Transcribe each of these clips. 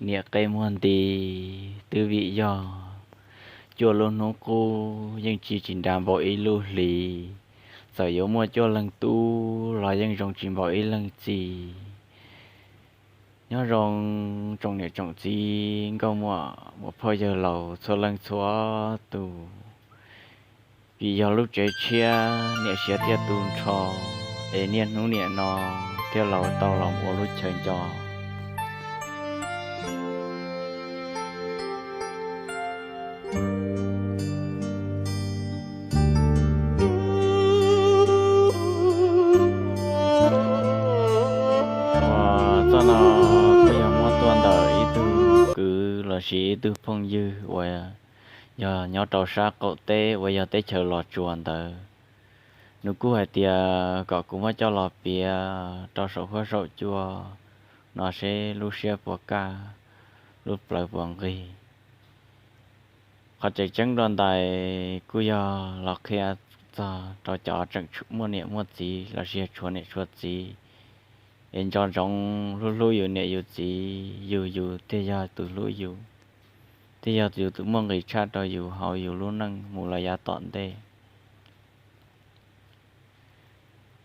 Niam qe muag nti, twb vim yog cuaj lub hnub qub yeej tsis tsis nra npaum ib lub hli. Txawm yuav muaj cuaj leeg tub los yeej zoo tsis npaum ib leeg txiv. Nyob zoo tsoom niam tsoom txiv, nkauj muam, muam phauj yawg laus txhua leej txhua tus. Vim yog lub tsev tshiab niam siav thiaj tu nrho, es niaj hnub niam no thiaj los tau los ua lub chaw nco. Uas txoj no kuj yog muab tuaj ntawm ib tug kwv lossis ib tug phooj ywg uas yog nyob rau sab qaum teb uas yog teb chaws Los Tsuas ntawd. Nws kuj hais tias kom kuv muab coj los piav rau saum huab saum cua no seb lub siab puas kaj, lub plawv puas nqig. Qhov tseem ceeb dua ntais kuj yog los qhia txog rau cov tseem muaj niam muaj txiv lossis yog tshuav niam tshuav txiv, es nco ntsoov hlub hlub yus niam yus txiv, yus yus thiaj yog tus hlub yus, thiaj yog yus tus muaj nqis tshaj rau yus hauv yus lub neej mus los yav tom ntej.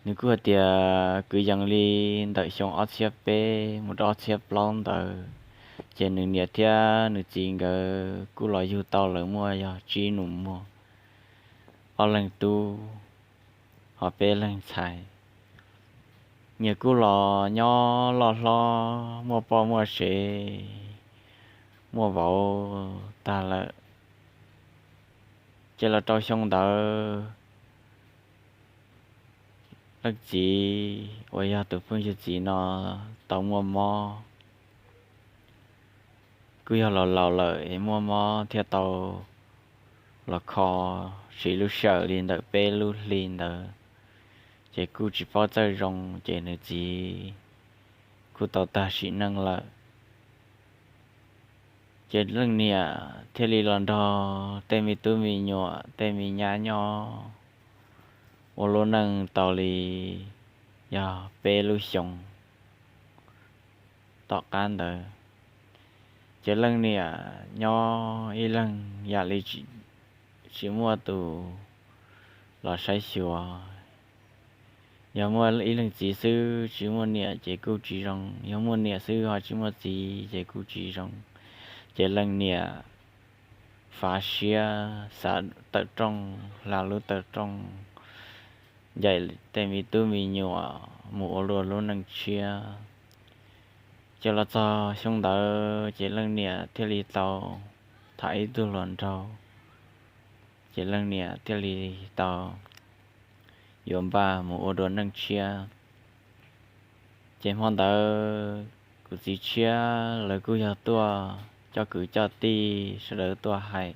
Nws kuj hais tias kwv yees li ntawm xyoo ob txhiab peb mus rau ob txhiab plaub ntawd, ces nws niam thiab nws txiv nkawd kuj los yug tau lawv muaj yog tsib nus muag, ob leeg tub, ho peb leeg ntxhais. Nyias kuj los nyob loj hlob muaj poj muaj sev, muaj vauv tag lawm. Ces los rau xyoo ntawd, leej txiv uas yog tus phooj ywg txiv no tau muaj mob. Kuj yog laus laus lawm es muaj mob thiaj tau los kho siv lub sij hawm li ntawm peb lub hli ntawd, ces kuj tsis paub txawj zoo ces nws txiv kuj tau tag sim neej lawm. Ces leej niam thiaj li los nrog tej me tub me nyuam tej me nyab nyob ua lub neej tau li yog peb lub xyoos tom qab ntawd. Ces leej niam nyob ib leeg yam li tsis muaj tus los saib xyuas. Yog muaj ib leeg txiv xwb tsis muaj niam ces kuj tsis zoo, yog muaj niam xwb ho tsis muaj txiv ces kuj tsis zoo. Ces leej niam fav siab xav tawm rooj, hla lub tawm rooj, ncaim tej me tub me nyuam mus ua luaj lub neej tshiab. Ces los txog xyoo ntawd ces leej niam thiaj li tau tham ib tug hluas nraug, ces leej niam thiaj li tau yuav npaj mus ua dua neej tshiab. Ces hmo ntawd kuv txiv tshiab lawv kuj yog tuaj coj kwv coj tij sawv daws tuaj hais,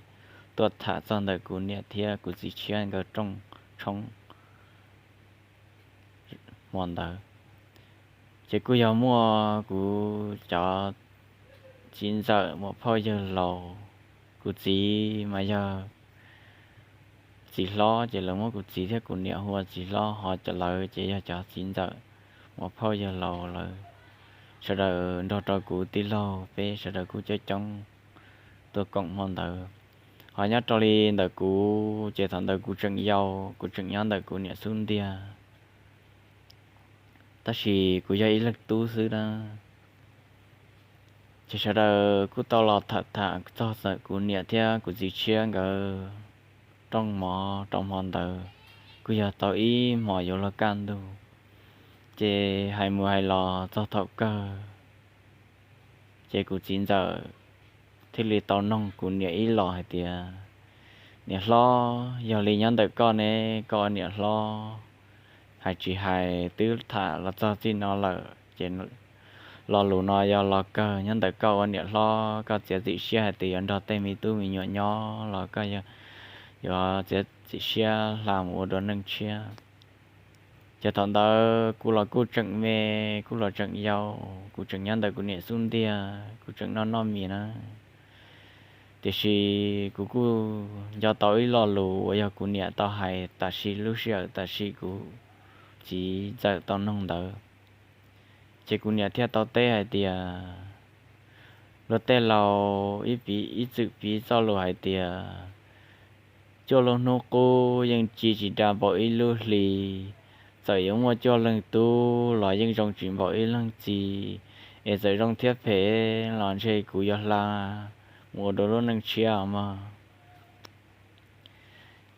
tuaj tham txog ntawm kuv niam thiab kuv txiv tshiab nkawd rooj tshoob hmo ntawd. Ces kuj yog muaj kuv cov txiv ntxawm muam phauj yawg laus, kuv txiv mas yog txiv hlob, ces lawv muab kuv txiv thiab kuv niam hu ua txiv hlob, ho cov lawv ces yog cov txiv ntxawm muam phauj yawg laus lawv. Sawv daws nrog rau kuv tij laug peb sawv daws kuj coob coob tuaj koom hmo ntawd. Ho nyob rau li ntawm kuv ces thaum ntawd kuv tseem yau, kuv tseem nyob ntawm kuv niam xub ntiag, tab sis kuv yog ib leeg tub xwb na. Ces sawv daws kuj tau los tham tham txog ntawm kuv niam thiab kuv txiv tshiab nkawd rooj mov rau hmo ntawd, kuj yog tau ib hmos yuav luag kaj ntug. Ces hais mus hais los txog thaum kawg, ces kuv txiv ntxawm thiaj li tau noog kuv niam ib los hais tias, niam hlob, yog li nyob ntawm koj ne, koj ua niam hlob, hais tsis hais twb tham los txog txij no lawm ces lo lus no yog los kawg nyob ntawm koj ua niam hlob, koj txiav txim siab hais tias yuav nrog tej me tub me nyuam nyob los koj yuav txiav txim siab hla mus ua dua neej tshiab. Ces thaum ntawd kuv los kuj tseem me, kuv los tseem yau, kuv tseem nyob ntawm kuv niam xub ntiag, kuv tseem noj noj mis na. Tiam sis kuv kuj nco tau ib lo lus uas yog kuv niam tau hais tam sim lub sij hawm tam sim kuv txiv ntxawm tau noog ntawd. Ces kuv niam thiaj tau teb hais tias, Luag tej laus ib piv ib txwm piv txoj lus hais tias, cuaj lub hnub qub yeej ci tsis da npaum ib lub hli. Txawm yuav muaj cuaj leeg tub los yeej zoo tsis npaum ib leeg txiv, es txawm zoo thiab phem los ntshe kuv yuav hla mus ua dua lub neej tshiab mog.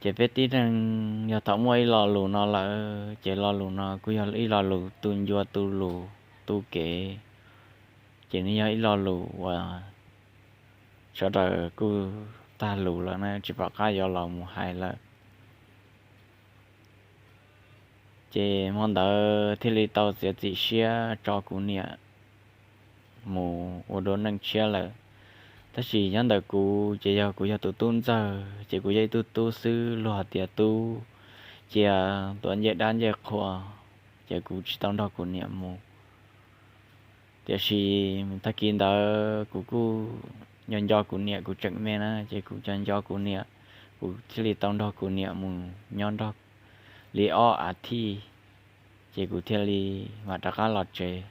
Ces peb tib neeg yog thaum muaj ib lo lus no lawm, ces lo lus no kuj yog ib lo lus tu ncua tu lus tu kev, ces nws yog ib lo lus uas sawv daws kuj tag lus lawm na, tsis pom qab yuav los mus hais lawm. Ces hmo ntawd thiaj li tau txiav txim siab tso kuv niam mus ua dua neej tshiab lawm. Tab sis nyob ntawm kuv ces yog kuv yog tus tub ntxawg, ces kuv yog ib tug tub xwb, luag hais tias tub cia tuav ncej dab ncej qhua, ces kuv tsis tau nrog kuv niam mus. Tiam sis tag kis ntawd kuv kuj nco nco kuv niam, kuv tseem me na, ces kuv nco nco kuv niam, kuv thiaj li tau nrog kuv niam mus nyob nrog li ob as thiv, ces kuv thiaj li mam rov qab los tsev.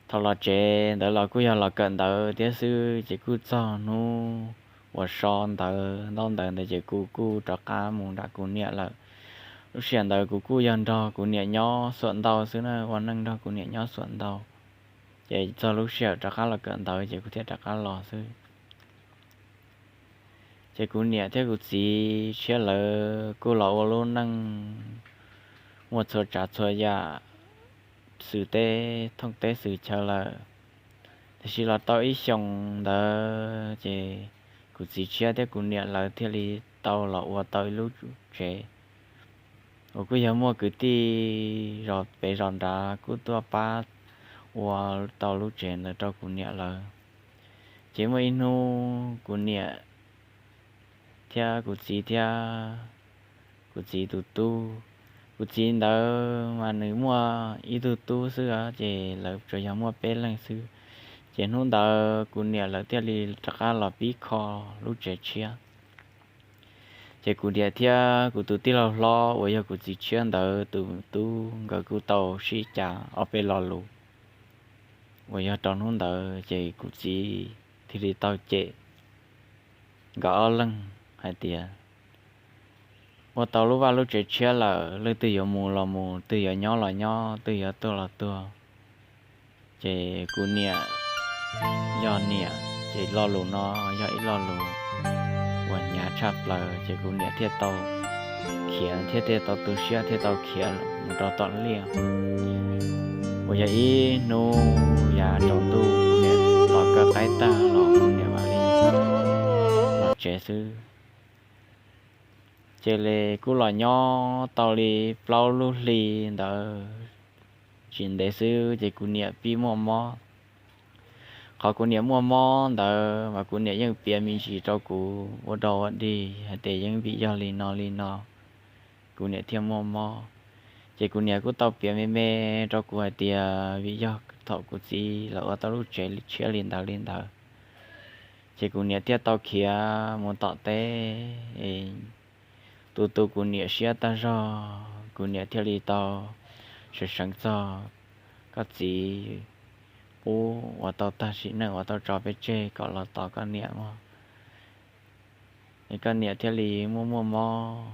Thaum los tsev ntawd los kuj yog los kawm ntawv thiab xwb, ces kuj txog hnub uas so ntawv ntaub ntawv ntawd ces kuv kuj rov qab mus nram kuv niam lawm. Lub sij hawm ntawd kuv kuj yog nrog kuv niam nyob xuam ntau xwb na, ua neej nrog kuv niam nyob xuam ntau. Ces txog lub sij hawm rov qab los kawm ntawv ces kuv thiaj rov qab los xwb. Ces kuv niam thiab kuv txiv tshiab lawv kuj los ua lub neej muaj txhua tsav txhua yam xwm teb thooj teb xwm chaw lawm. Tiam sis los tau ib xyoos ntawd ces kuv txiv tshiab thiab kuv niam lawv thiaj li tau los ua tau ib lub tsev uas kuj yog muaj kwv tij zos pem zos nrad kuj tuaj pab ua tau lub tsev ntawd rau kuv niam lawv. Ces muaj ib hnub kuv niam thiab kuv txiv thiab kuv txiv tus tub, kuv txiv ntawd mas nws muaj ib tug tub xwb os, ces lawv tsuas yog muaj peb leeg xwb. Ces hnub ntawd kuv niam lawv thiaj li rov qab los pib kho lub tsev tshiab. Ces kuv niam thiab kuv tus tij laug hlob uas yog kuv txiv tshiab ntawd tus tub nkawd kuj tau sib cav ob peb lo lus uas yog rau hnub ntawd ces kuv txiv thiaj li tau cem nkawd ob leeg hais tias, ua tau lub vaj lub tsev tshiab lawm, leej twg yuav mus los mus, twg yuav nyob los nyob, twg yuav tuag los tuag. Ces kuv niam yog niam, ces lo lus no yog ib lo lus uas hnyav tshaj plaws, ces kuv niam thiaj tau khiav thiab thiaj tau tu siab thiaj tau khiav mus rau tom liaj. Uas yog ib hnub yav tsaus ntuj kuv niam tos kawm qaib tag los kuv niam mam li los tsev xwb. Ces li kuj los nyob tau li plaub lub hli ntawd, tsis ntev xwb ces kuv niam pib muaj mob. Qhov kuv niam muaj mob ntawd mas kuv niam yeej piav me ntsis rau kuv ua dog ua dig hais tias yeej vim yog li no li no kuv niam thiaj muaj mob. Ces kuv niam kuj tau piav me me rau kuv hais tias vim yog thaum kuv txiv lawv ua tau lub tsev tshiab li ntawd li ntawd, ces kuv niam thiaj tau khiav mus tom teb. Tu tu kuv niam siab tag zog, kuv niam thiaj li tau sawv seev txog koj txiv qub uas tau tag sim neej uas tau tso peb tseg kom los tos koj niam mog. Es koj niam thiaj li muaj muaj mob,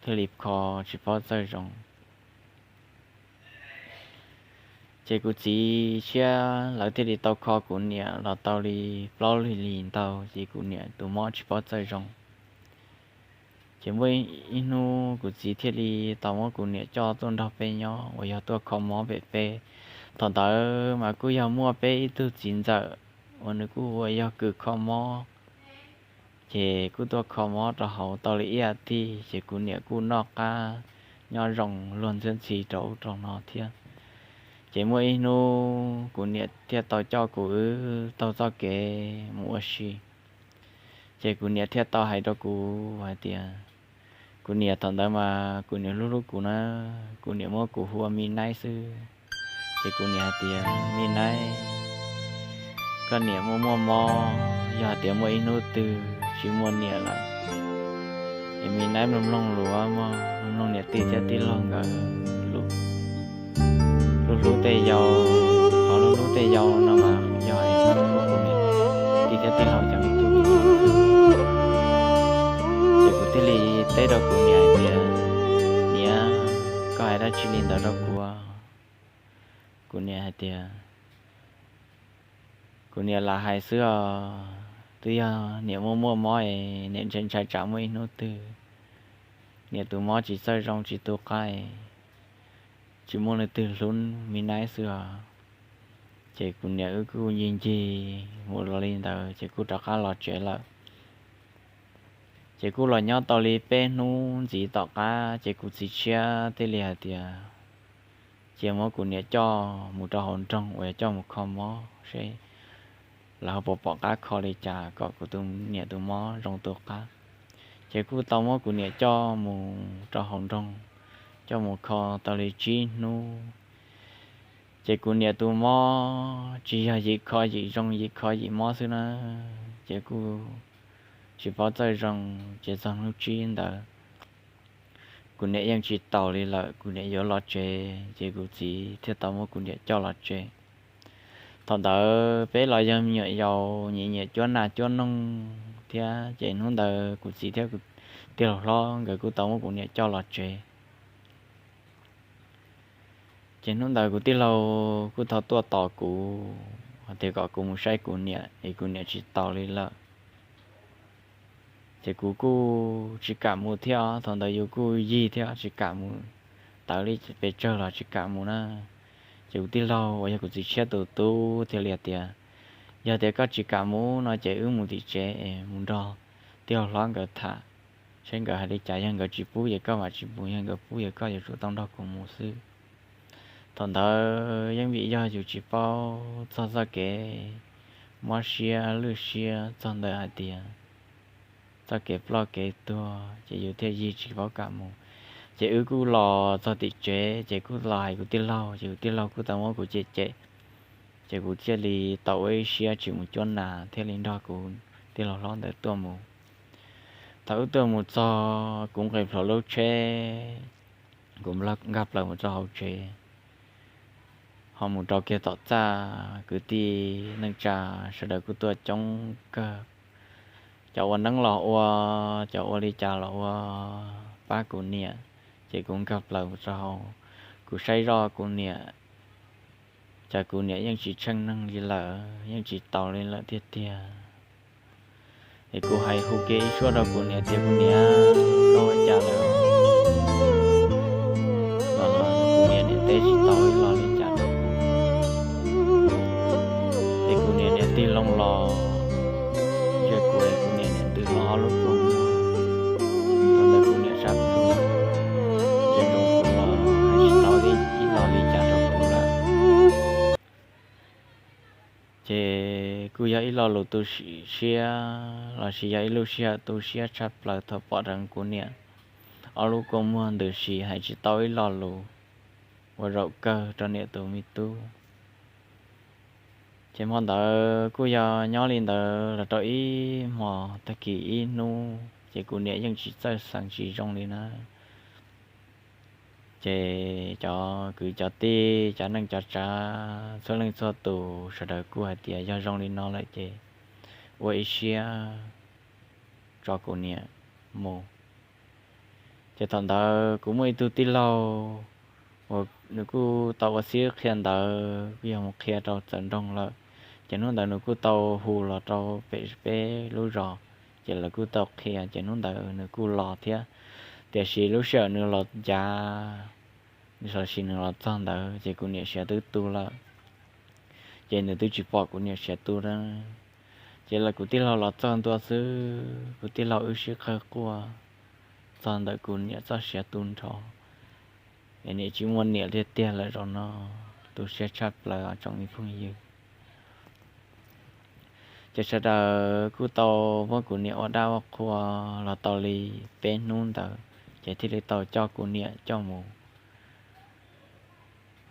thiaj li kho tsis paub txawj zoo. Ces kuv txiv tshiab lawv thiaj li tau kho kuv niam los tau li plaub hlis ntau, ces kuv niam tus mob tsis paub txawj zoo. Ces muaj ib hnub kuv txiv thiaj li tau muab kuv niam coj tuaj nrog peb nyob uas yog tuaj kho mob pem peb. Thaum ntawd mas kuj yog muaj peb ib tug txiv ntxawm uas nws kuj uas yog kws kho mob, ces kuj tuaj kho mob rau hauv tau li ib as thiv, ces kuv niam kuj noj qab nyob zoo luag ntxhiab ntxhi rau ub rau no thiab. Ces muaj ib hnub kuv niam thiaj tau coj kuv wb taug txoj kev mus ua si. Ces kuv niam thiaj tau hais rau kuv hais tias, kuv niam thaum ntawd mas kuv niam hlub hlub kuv na, kuv niam muab kuv hu ua Me Naib xwb. Ces kuv niam hais tias, Me Naib, koj niam muaj muaj mob, yog hais tias muaj ib hnub twg tsis muaj niam lawm, es Me Naib mloog mloog lus, mloog mloog niam tij thiab tij laug nkawd lus, hlub hlub tej yau, qhov hlub Yau no mas yog kuv niam tij thiab tij laug cov me tub me nyuam. Ces kuv thiaj li teb rau kuv niam hais tias, Niam, koj hais dab tsi li ntawd rau kuv? Kuv niam hais tias, Kuv niam lam hais xwb os, twb yog niam muaj muaj mob es niam ntshai ntshai tsam muaj ib hnub twg niam tus mob tsis txawj zoo tsis tu qab, tsis muaj leej twg hlub me naib xwb os. Ces kuv niam wb kuj ncig ncig mus los li ntawd ces kuj rov qab los tsev lawm. Ces kuj los nyob tau li peb hnub ntxiv tom qab ces kuv txiv tshiab thiaj li hais tias, Cia muab kuv niam coj mus rau hauv nroog uas yog coj mus kho mob seb lawv ho puas pom qab kho li cas kom kuv tus niam tus mob zoo tu qab. Ces kuj tau muab kuv niam coj mus rau hauv nroog, coj mus kho tau li tsib hnub. Ces kuv niam tus mob tsis yog yim kho yim zoo yim kho yim mob xwb na, ces kuj tsis paub txawj zoo. Ces txog hnub tsib ntawd kuv niam yeej tsis taus li lawm, kuv niam yuav los tsev ces kuv txiv thiaj tau muab kuv niam coj los tsev. Thaum ntawd peb los yog me nyuam yaus nyiam nyiam cuab nas cuab noog thiab, ces hnub ntawd kuv txiv thiab kuv tij laug hlob nkawd kuj tau muab kuv niam coj los tsev. Ces hnub ntawd kuv tij laug kuj tau tuaj tos kuv hais tias kom kuv mus saib kuv niam es kuv niam tsis taus li lawm. Ces kuv kuj tsis kam mus thiab, thaum ntawd yus kuj yig thiab tsis kam mus, tawv li pes tsawg los tsis kam mus na. Ces kuv tij laug uas yog kuv txiv tshiab tus tub thiaj li hais tias, Yog tias koj tsis kam mus no ces wb mus tim tsev es mus nrog tij laug hlob nkawd tham, seb nkawd hais li cas, yog nkawd tsis pub ces koj mam tsis mus, yog nkawd pub ces koj yuav tsum tau nrog kuv mus xwb. Thaum ntawd yeej vim yog yus tsis paub txog txoj kev mob siab lwj siab txog ntawm hais tias txoj kev ploj kev tuag, ces yus thiaj yig tsis paub kam mus. Ces wb kuj los txog tim tsev ces kuj los hais kuv tij laug, ces kuv tij laug kuj tau muab kuv cem cem. Ces kuv thiaj li tau ua ib siab tsis mus cuab nas thiaj li nrog kuv tij laug hlob ntawd tuaj mus. Thaum wb tuaj mus txog kuv nqis plhuav lub tsheb, kuv nkag plaws mus txog hauv tsev, ho mus rau kiag tom txaj, kwv tij neej tsa sawv daws kuj tuaj coob kawg. Cov ua neeb los ua, cov ua li cas los ua, pab kuv niam. Ces kuv nkag plaws mus txog hauv, kuv saib zoj kuv niam, cas kuv niam yeej tsis tsheej neeg li lawm, yeej tsis taus li lawm tiag tiag. Es kuv hais hu kiag ib suab rau kuv niam tias, Kuv niam, koj ua cas lawm? Los no kuv niam niam teb tsis tau ib lo li cas rau kuv. Es kuv niam niam tig loo los, ces kuv, kuv niam niam ntws los ob lub kua muag. Thaum ntawd kuv niam sab plhu, ces nroo kuv los hais tsis tau ib lo li cas rau kuv lawm. Ces kuj yog ib lo lus tu siab lossis yog ib lub sij hawm tu siab tshaj plaws thaum pom dheev kuv niam ob lub kua muag ntws si hais tsis tau ib lo lus ua zaum kawg rau niam tus me tub. Ces hmo ntawd kuj yog nyob li ntawd los rau ib hmo, tag kis ib hnub ces kuv niam yeej tsis txawj xeev tsis zoo li na. Ces cov kwv cov tij, cov neej cov tsav, txhua leej txhua tus sawv daws kuj hais tias yog zoo li no lawm ces ua ib siab tso kuv niam mus. Ces thaum ntawd kuv muaj ib tug tij laug uas nws kuj tau ua xib qhia ntawv, kuj yog mus qhia rau txawv nroog lawm. Ces hnub ntawd nws kuj tau hu los rau pem peb lub zos, ces lawv kuj tau qhia, ces hnub ntawd nws kuj los thiab. Tiam sis lub sij hawm nws los ncav lossis nws los txog ntawd ces kuv niam siav twb tu lawm. Ces nws twb tsis pom kuv niam siav tu lawm. Ces lawv kuv tij laug los txog ntua xwb, kuv tij laug wb sib qawg quaj txog ntawm kuv niam txoj siav tu nrho. Es niam tsis muaj niam tiag tiag lawm zaum no, tu siab tshaj plaws os tsoom me phooj ywg. Ces sawv daws kuj tau muab kuv niam ua dab ua qhua los tau li peb hnub ntawd, ces thiaj li tau coj kuv niam coj mus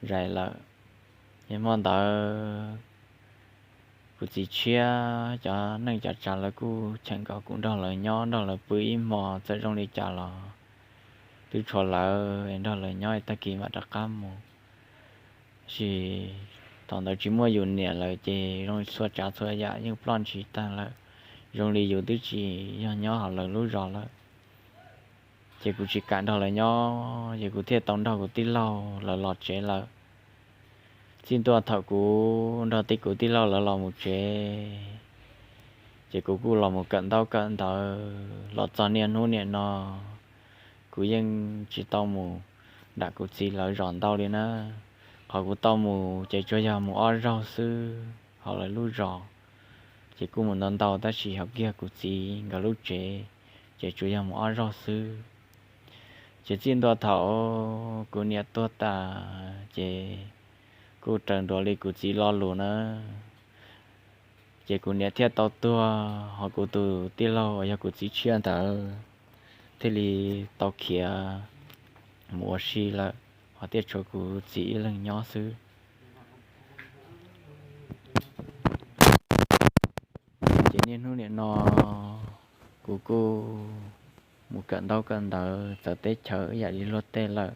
zais lawm. Ces hmo ntawd kuv txiv tshiab cov neej cov tsav lawv kuj cheem kom kuv nrog lawv nyob, nrog lawv pw ib hmo, txawm zoo li cas los twb tshuav lawv es nrog lawv nyob, tag kis mam rov qab mus. Tab sis Thaum ntawd tsis muaj yus niam lawm ces zoo li txhua tsav txhua yam yeej ploj ntshis tag lawm, zoo li yus twb tsis yog nyob hauv lawv lub zos lawm. Ces kuv tsis kam nrog lawv nyob, ces kuv thiaj tau nrog kuv tij laug lawv los tsev lawm. Txij ntua thaum kuv nrog tij kuv tij laug lawv los mus tsev, ces kuv kuj los mus kawm ntaub kawm ntawv los txog niaj hnub niam no, kuv yeej tsis tau mus nram kuv txiv lawv zos ntau li na. Qhov kuv tau mus ces tsuas yog mus ob zaug xwb hauv lawv lub zos, ces kuj mus ntau ntau tab sis hauv kiag kuv txiv nkawd lub tsev ces tsuas yog mus ob zaug xwb. Ces txij ntua thaum kuv niam tuag tas ces kuj raws nraim li kuv txiv lo lus na, ces kuv niam thiaj tau tuag, ho kuv tus tij laug uas yog kuv txiv tshiab ntawd thiaj li tau khiav mus ua si lawm, ho thiaj tshuav kuv txiv ib leeg nyob xwb. Ces niaj hnub niam no kuv kuj mus kawm ntaub kawm ntawv txawv teb chaws ib yam li luag tej lawm.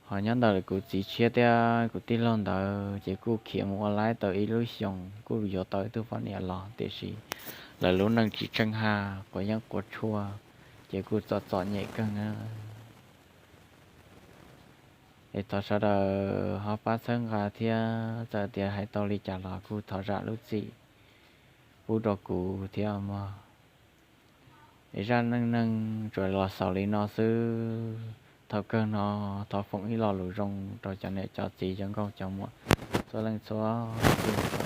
Ho nyob ntawm kuv txiv tshiab thiab kuv tij laug ntawd ces kuj khiav mus ua laib tau ib lub xyoos kuj yuav tau ib tug poj niam los, tiam sis lawv lub neej tsis tsheej haj, quav yeeb quav tshuaj, ces kuj txom txom nyem kawg na. Es thov sawv daws ho pab txhawb nqa thiab txawm tias hais tau li cas los kuj thov zam lub txim pub rau kuv thiab mog. Es zaj neej neeg tsuas los xaus li no xwb. Thaum kawg no thov foom ib lo lus zoo rau cov niam cov txiv cov nkauj cov muam txhua leej txhua tus.